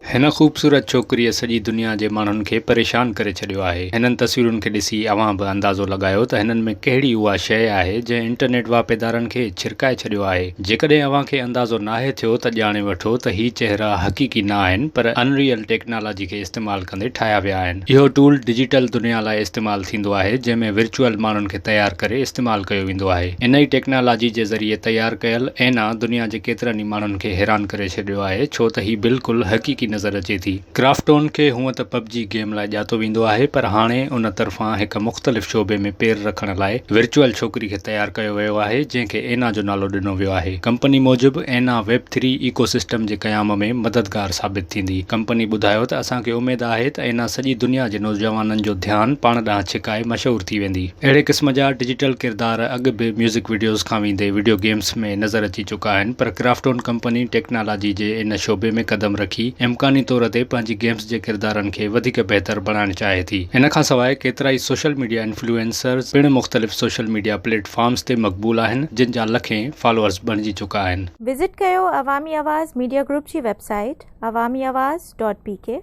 هن خوبصورت ڇوڪريء سڄي دنيا جي ماڻهن کي پريشان ڪري ڇڏيو آهي. هنن تصويرن کي ڏسي اوهان به اندازو لڳايو ته هنن ۾ ڪهڙي اها شيء آهي جنهن انٽرنيٽ واهپيدارن کي ڇرڪائي ڇڏيو آهي. جيڪڏهن اوهان کي اندازو ناهي ٿيو ته ڄاڻي وٺو ته هي چهرا حقيقي نه آهن پر ان ريئل ٽيڪنالاجي کي استعمال ڪندي ٺاهيا ويا آهن. اهو ٽول ڊجيٽل دنيا لاء استعمال ٿيندو آهي جنهن ۾ ورچوئل ماڻهن کي تيار ڪري استعمال ڪيو ويندو آهي. انهي ٽيڪنالاجي جي ذريعي تيار ڪيل اينا دنيا جي ڪيترن ئي ماڻهن کي حيران ڪري ڇڏيو آهي ڇو ته هي بلڪل حقيقي نظر اچي ٿي. ڪرافٽون کي هونء ته پب جي گيم لاء ڄاتو ويندو آهي پر هاڻي ان طرفان هڪ مختلف شعبي ۾ پير رکڻ لاء ورچوئل ڇوڪري کي تيار ڪيو ويو آهي جنهن کي اينا جو نالو ڏنو ويو آهي. ڪمپني موجب اينا ويب ٿري ايڪو سسٽم جي قيام ۾ مددگار ثابت ٿيندي. ڪمپني ٻڌايو ته اسان کي اميد آهي ته اينا سڄي دنيا جي نوجوانن جو ڌيان پاڻ ڏانهن ڇڪائي مشهور ٿي ويندي. اهڙي قسم جا ڊجيٽل ڪردار اڳ به ميوزڪ وڊيوز کان ويندي وڊيو گيمز ۾ نظر اچي چڪا آهن پر ڪرافٽون ڪمپني ٽيڪنالاجي جي ان شعبي ۾ قدم رکي امڪاني طور تي پنهنجي گيمز جي ڪردارن کي وڌيڪ بهتر بڻائڻ چاهي ٿي. ان کانسواء ڪيترائي سوشل ميڊيا انفلوئنسرز پڻ مختلف سوشل ميڊيا پليٽ فارمز تي مقبول آهن جن جا لکين فالوورز بڻجي چڪا آهن. وزٽ ڪيو عوامي آواز ميڊيا گروپ جي website Awami Awaz dot P K.